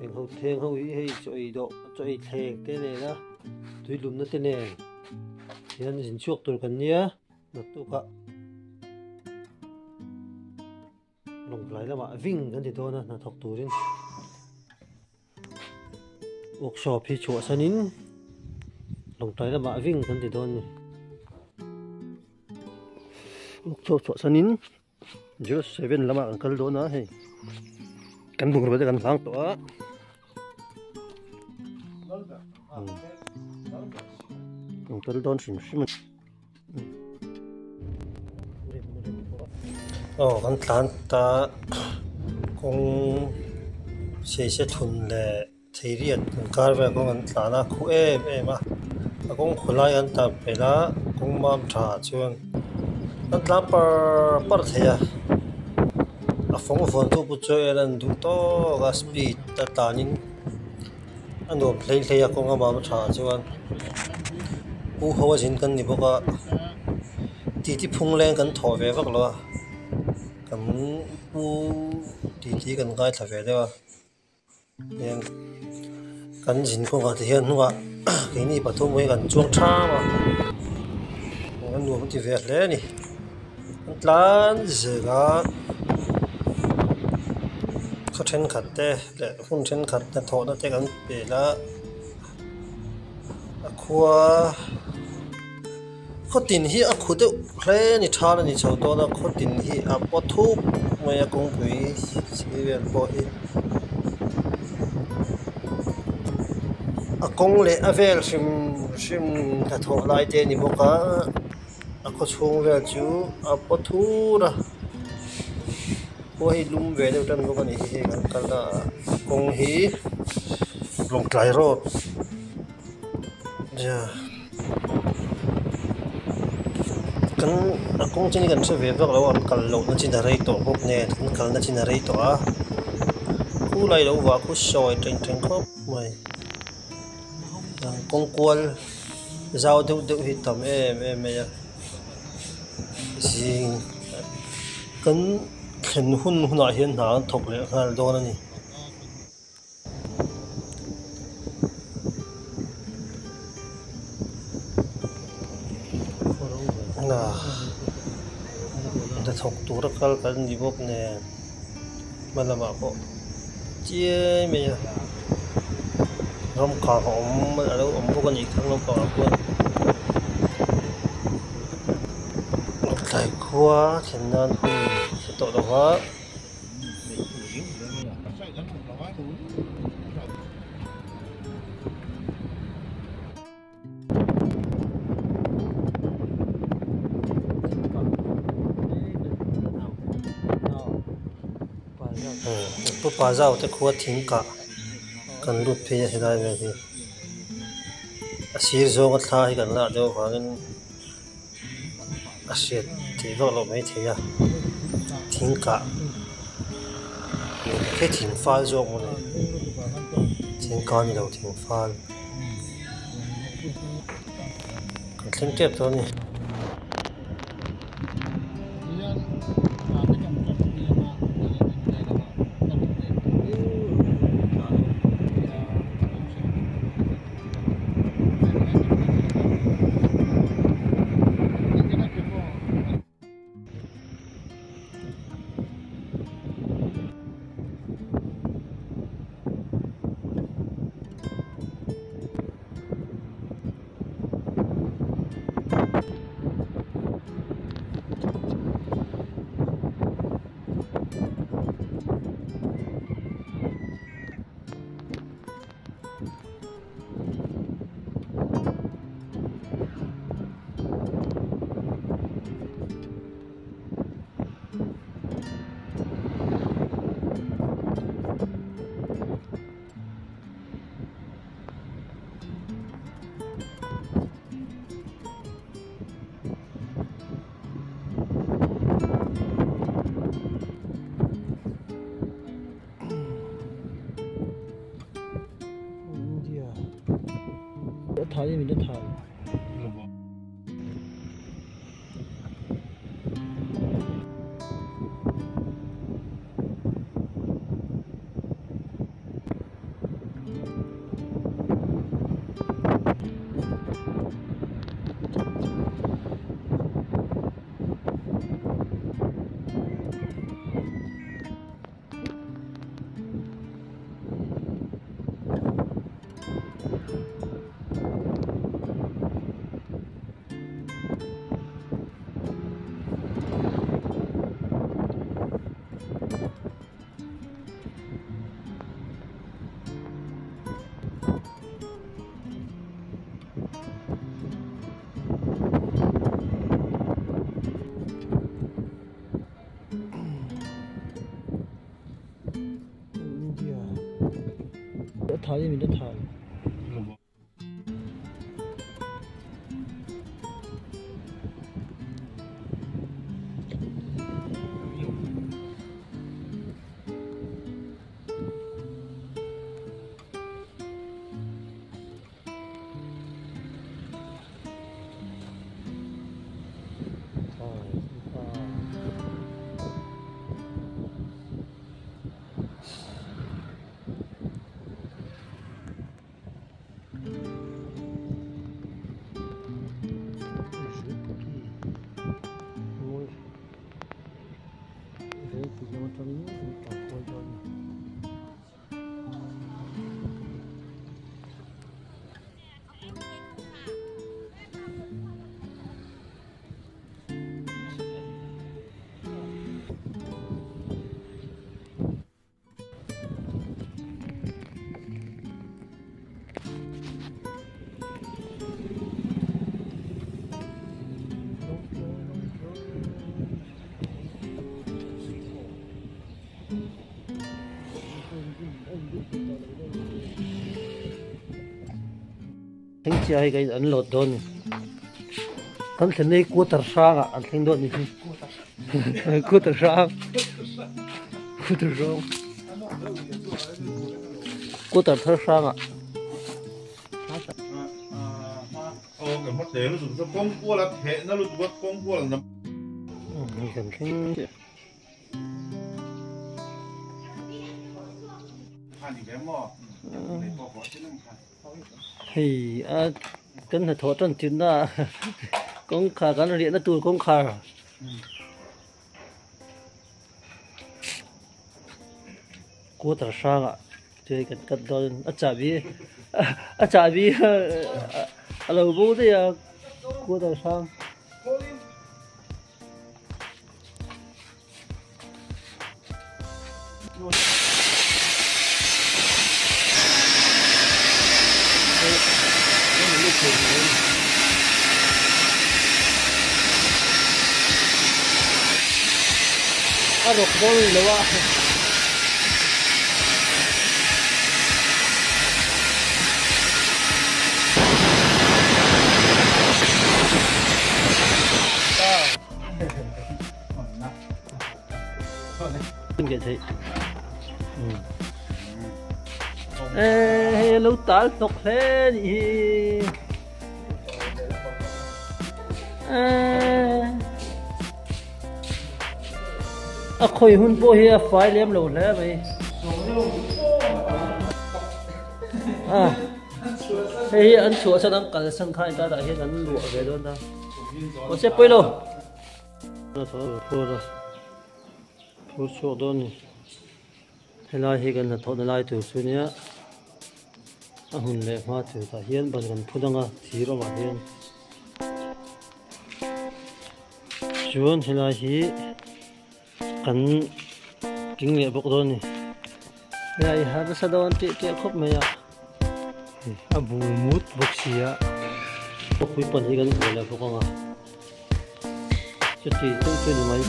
Heng ho thleng ho hi hei chaw ei dawh chaw ei thleng te nena tui lumna te nen hian zin chhuak tur kan nia naktukah lawngtlai lamah ving kan ti dawn a hnathawk turin workshop hi chhuahsanin lawngtlai lamah ving kan ti dawn a ni workshop chhuahsanin. 07 lamah kan kal dawn a hei kan bungrua te kan hlang tawh a kan kal dawn hrim hrim a aw kan tlan ta kawng sei se thun leh Theiriat inkar vel kawng an tlan a khuh em em a a kawng khaw lai an tlan pel a kawng mam tha ah chuan an tlan par par thei a a fawng vawn tu pawh chu en an duh tawk a speed a tlan in a nuam hlei hlei a kawng a mam tha ah chuan pu ho a zin kan ni bawk a titi phung leng kan thawh ve vak lo a kan pu titi kan ngaithla ve deuh a. Hian kan zin kawngah te hian hnungah keini pathum hi kan chuang ṭham a a nuam a ti ve hle a ni an tlan zel a khaw thenkhat te leh hun thenkhat hnathawhna te kan pel a a khua khaw tin hi a khu deuh hle a ni than a ni chho dawn a khaw tin hi a paw thuk mai a kawngpui sir vel pawh hi a kawng leh a vel hrim hrim hnathawh lai te a ni bawk a a khaw chhung vel chu a paw thur a khua hi lum ve deuh tan bawk a ni hei kan kalna ah kawng hi Lawngtlai road kan a kawng chin hi kan hre ve vak lo a an kal lohna chin a rei tawh bawk nen an kalna chin a rei tawh a khulai lo vah khu sawi teng teng khawp mai kawng kual zau deuh deuh hi tam em em mai a zing kan thlen hun hunah hian hna an thawk leh nghal dawn a ni. Hnathawk tura kal kan ni bawk nen hma lamah pawh chiai mai a ram kang a awm a lo awm bawk a nih kha naupangah khuan tlai khua thlen nan hun a tawh lo va. Pu Pazau te khua thing kah kan lut phei a helai vel hi a sir zawnga thla hi kan lah deuh avangin a hriat theih vak loh maithei a thing kah khi thing fal zawk maw le thing kah a ni lo thing fal kan thleng tep tawh a ni. A tha in min a tha lo. Thleng chiah hei kan an lawt dawn kan thlen hi quarter hrangah an thleng dawn a ni hi quarter hrang quarter hrang quarter thar hrangah. Kan thleng chiah. Hei a kan hnathawh tan tirna kawngkhar kan riahna tur kawngkhar quarter hrangah chu hei kan cut dawn a chahbi a chahbi a lo bo daih a quarter hrang. A rawk dawn a ni lo a. Hei a lo tal hnawk hle nih hi a khawi hun pawh hi a fai lem lo hle mai hei hi an chhuah san an kalsan kha in tah hian an luah ve dawn a mahse pawi lo. Phur a phur chhuak dawn a ni helai hi kan hnathawhna lai tur chu nia a hun leh hma tur tah hian ban kan phun anga thir awmah hian chuan helai hi kan king leh bawk dawn a ni helai hi har nasa dawn tih tih khawp mai a a bu mut bawk si a khawpui pan hi kan vuah leh bawk anga. Chuti deuh chu ni mai.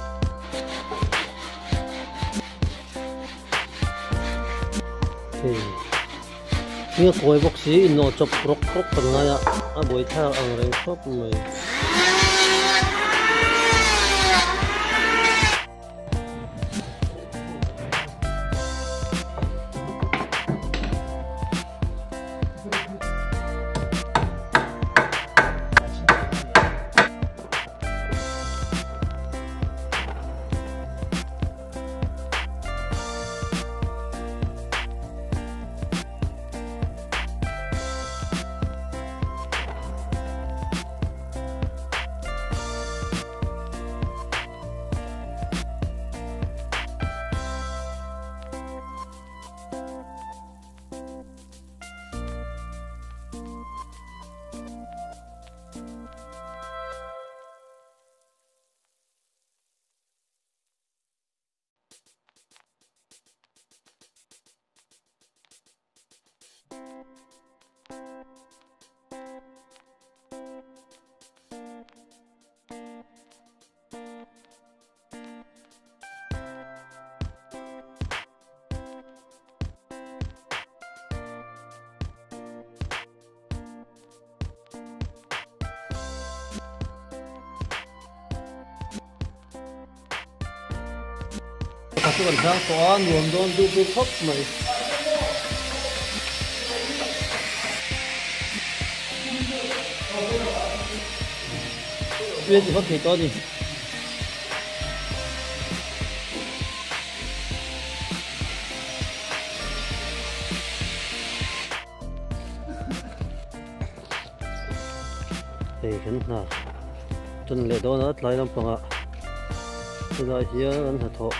Hei hing a kawi bawk si inawh chawp rawk rawk kan ngai a a buaithlak ang reng khawp mai. Pakhat chu kan hlang tawh a, nuam dawn duh bik khawp mai. Tui a ti hawt thei tawh a ni. Hei kan hna tan leh dawn a tlai lampangah helai hian an hnathawh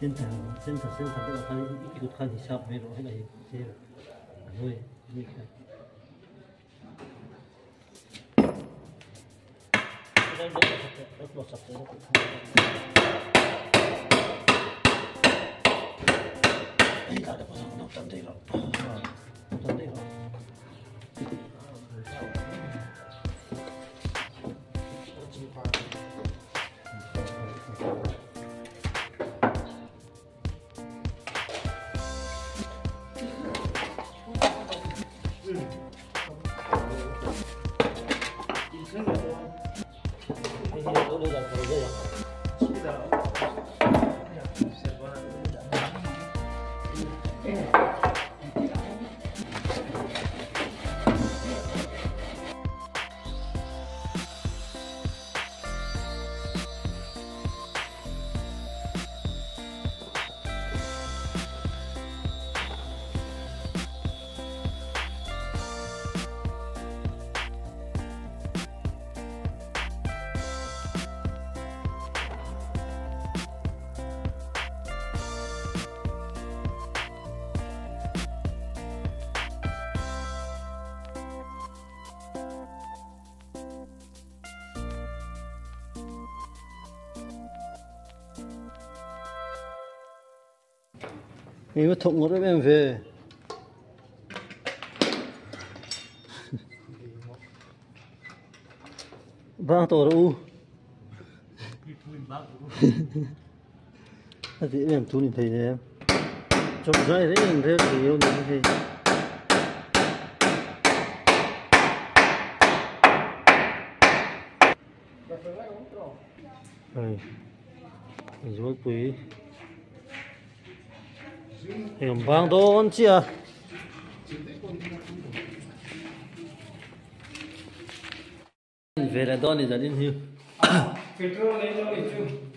Center center center deuh ah khan i kut khan hisap mai rawh helai hi tlem a hnuai ami kha Eng a thawk ngawt em em ve. Bang tawh rawh u. A tih em em thu ni thei nen. Chawp zai reng reng thei lo ni hei. Hei Zualpui hei an bang dawn chiah a. Ve leh dawn ni zan in hi. Petrol ei lo ni chu.